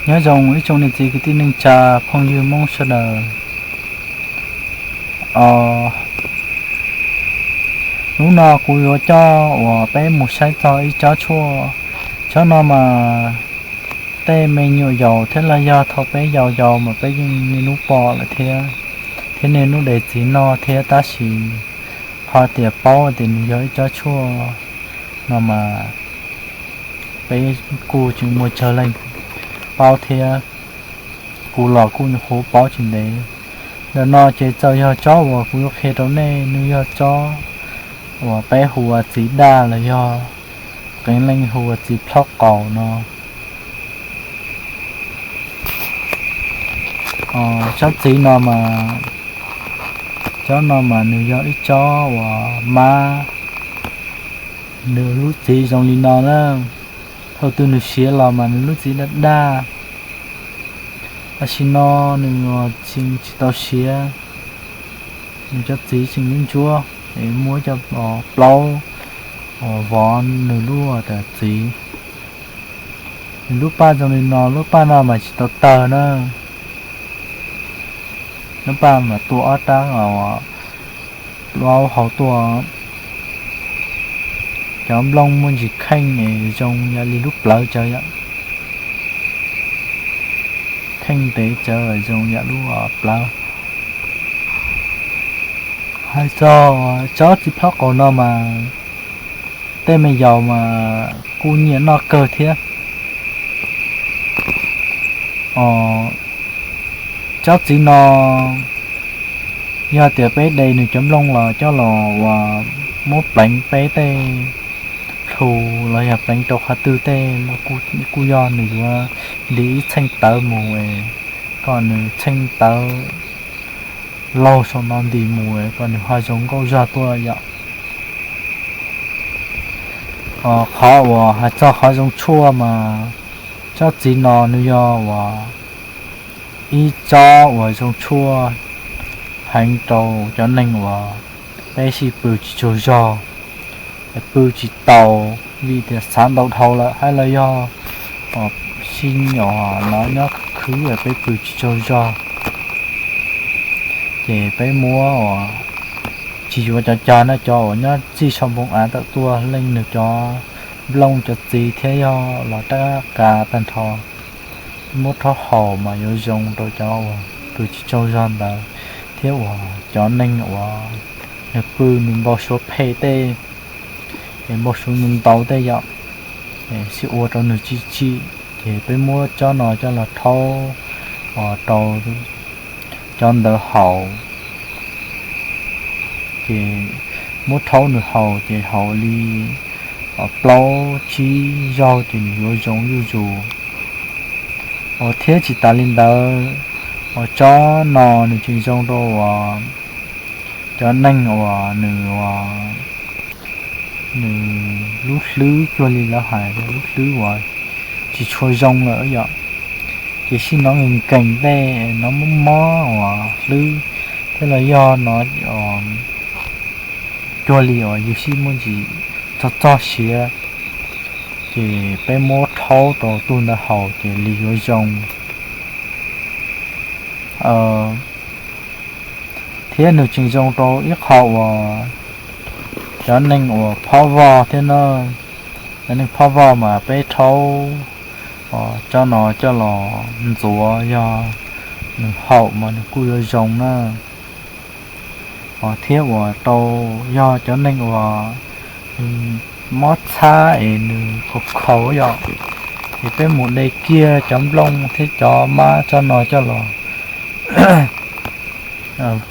Nyob zoo ib tsoom niam txiv kwv tij neej tsa phooj ywg Hmoob sawv daws. Hnub no kuv yuav coj uas peb mus saib txog ib tsob tshuaj. Tsob no mas tej me nyuam yaus thiab los yog thaum peb yau yau mas peb yeej niaj hnub pom lawm thiab, thiab niaj hnub de txiv noj thiab, tab sis qhov tias paub tias nws yog ib tsob tshuaj no mas peb kuj tsis muaj tsawg leej paub thiab. Kuv los kuj nyuam qhuav paub tsis ntev. Ntawm no ces txawm yog tsob uas kuv yuav qhia rau nej, nws yog tsob uas peb hu ua txiv daj los yog qee leej hu ua txiv plhaub qaus no. Tsob txiv no mas, tsob no mas nws yog ib tsob uas mab, nws lub txiv zoo li no na. Thaum twg nws siav los mas nws lub txiv daj daj, tam sim no nws tseem tsis tau siav, nws cov txiv tseem ntsuab ntsuab, es muab cov plaub vov nws lub txiv. Nws lub paj zoo li no, lub paj no mas tsis tau tawg na. Lub paj mas tuaj ob rab, plaub hau tuaj. Cov nplooj muaj ntsis kheej es zoo yam li lub plawv tsawv yom. Kheej ntev tsawv zoo yam lub plawv. Hais txog tsob txiv plhaub qaus no mas tej me yaus mas kuj nyiam noj kawg thiab. Tsob txiv no yog tias peb de nws cov nplooj los coj los uas muab pleev peb tej plhu los yog pleev rau qhov twg tej los kuj yog nws yuav nti ib txheej tawv mus, kom nws txheej tawv laug saum no nti mus kom nws ho zoo nkauj zog tuaj yom. Qhov uas hais txog qhov zoo tshuaj mas tsob txiv no nws yog uas ib tsob uas zoo tshuaj heev rau cov neeg uas peb sib pw tsis tsaug zog, pw tsis tau, vim tias xav ntau dhau lawm hais los yog sib nyom no nyob khwv khwv peb pw tsis tsaug zog. Ces peb muab uas tsis yuav cov cag na, cov uas nyob txij saum npoo av tawm tuaj leej nws cov nplooj cov txiv thiab yog los rab qas tag nrho, muab rhaub haus mas yuav zoo rau cov uas pw tsis tsaug zog ntawd, thiab uas cov neeg uas nws pw nws npau suav phem tej, es npau suav nws ntau tej yom, sib ua rau nws tsim tsim, ces peb muab tsob no coj los rhaub rau cov ntawd haus. Ces muab rhaub nws haus ces haus li plaub tsib zaug ces nws yuav zoo zuj zus. Uas thiab tsis tas li ntawd, uas tsob no nws tseem zoo rau uas cov neeg uas nws, nws lub hlwb cuag li lawv hais lub hlwb uas tsis tshua zoo lawm yom, ces sib hnov nkees nkees tej, hnov mob mob uas hlwb, thiab los yog hnov cuag li uas yus sib muaj ntsis txog txog siav, ces peb muab rhaub rau tus ntawd haus ces li yuav zoo. Thiab nws tseem zoo rau ib qho uas cov neeg uas phob vog thiab na. Cov neeg phob vog mas peb rhaub tsob no coj los ntxuav, yog nws haum mas nws kuj yuav zoo na. Thiab uas rau yog cov neeg uas mob txhab es nws khaus khaus yom, es peb mus de kiag cov nplooj thiab cov mab tsob no coj los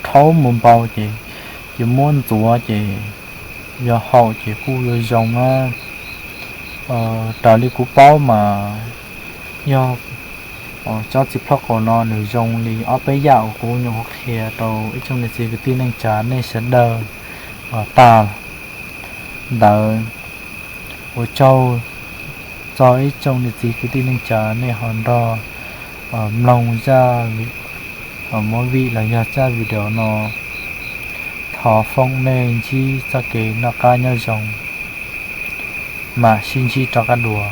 rhaub mus npau ces, ces muab ntxuav ces yog haum ces kuj yuav zoo na. Raws li kuv paub mas yog tsob txiv plhaub qaus no nws zoo li ob peb yam uas kuv nyuam qhuav qhia rau ib tsoom niam txiv kwv tij neej tsa nej sawv daws tag ntawd. Ua tsaug txog ib tsoom niam txiv kwv tij neej tsa nej ho nrog mloog zaj movie los yog zaj video no. Thov foom nej ntsib txoj kev noj qab nyob zoo, mam sib ntsib rov qab dua.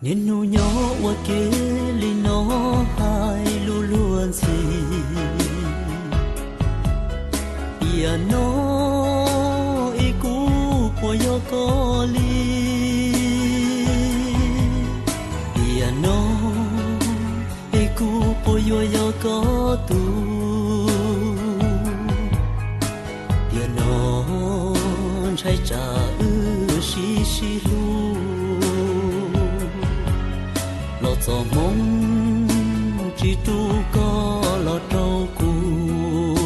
Niaj hnub nyob ua ke li no hais lus luag ntxhi. Tiam no es kuv puas yog koj li? Tiam no es kuv puas yuav yog koj tug? Tiam no ntshai tsam wb sib sib hlub, los txog hmoov tsis tu koj los rau kuv.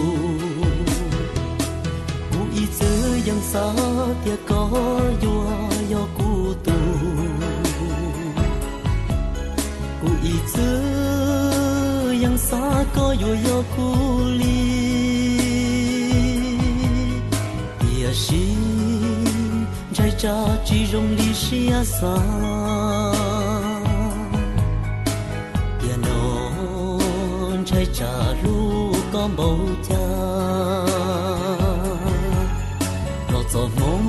Kuv ib txwm yeej xav tias koj yuav yog kuv tug. Kuv ib txwm yeej xav koj yuav yog kuv li, tiam sis ntshai tsam tsis zoo li siab xav. Tiam no ntshai tsam hlub koj npaum cas, los txog hmoov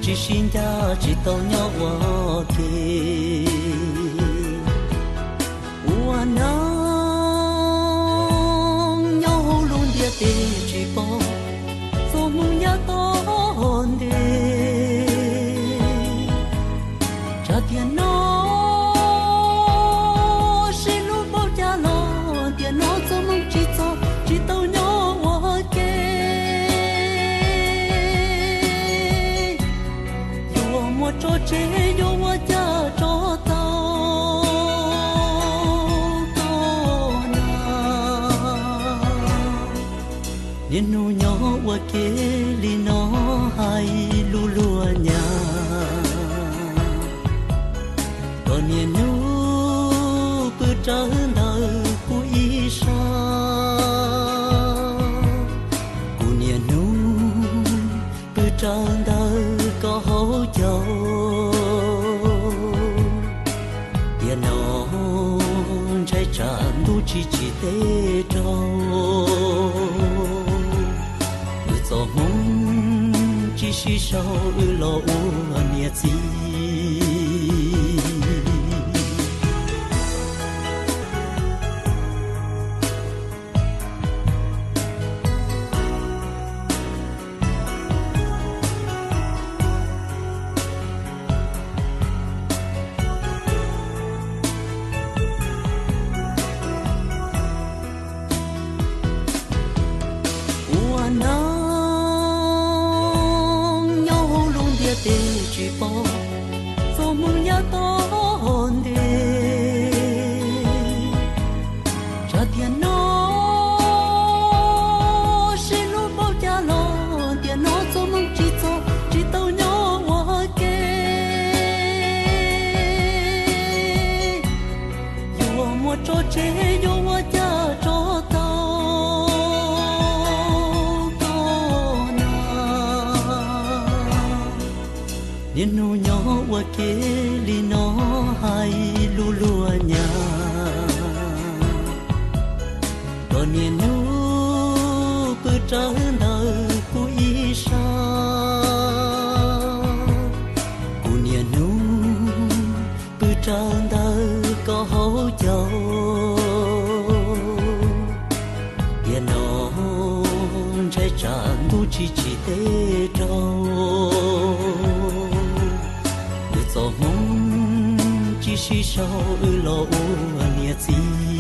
tsis sib ncaj tsis tau nyob ua ke. Ua neej nyob hauv lub ntiaj teb tsis paub, txoj hmoov yav tom ntej. Tsam tiam no sib hlub npaum cas los tiam no txoj hmoov tsis txog tsis tau nyob ua ke. Yuav muaj tso tseg yuav ua cas tso tau koj na. Niaj hnub nyob ua ke li no hais lus luag nyas, koj niaj hnub pw rawv ntawm kuv ib sab, kuv niaj hnub pw rawv ntawm koj hauv caug. Tiam no ntshai tsam ntuj tsis tsim teb rau, wb txoj hmoov tsis sib sau wb los ua niam txiv. Ua neej nyob hauv lub ntiaj teb tsis paub, txoj hmoov yav tom ntej. Tsam tiam no sib hlub npaum cas los tiam no txoj hmoov tsis txog tsis tau nyob ua ke. Yuav muaj tso tseg yuav ua cas tso tau koj na. Niaj hnub nyob ua ke li no hais lus luag nyas, koj niaj hnub pw rawv ntawm kuv ib sab, kuv niaj hnub pw rawv ntawm koj hauv caug. Tiam no ntshai tsam ntuj tsis tsim teb rau, wb txoj hmoov tsis sib sau wb los ua niam txiv.